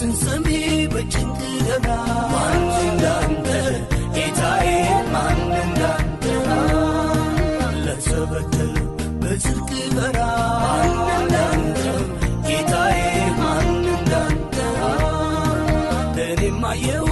ሞትን ሰሚ በጭንቅ ገና። ማን እንዳንተ ጌታዬ፣ ማን እንዳንተ፣ ለተበደሉ በጽድቅ በራ። ማን እንዳንተ ጌታዬ፣ ማን እንዳንተ፣ እኔም አየሁ።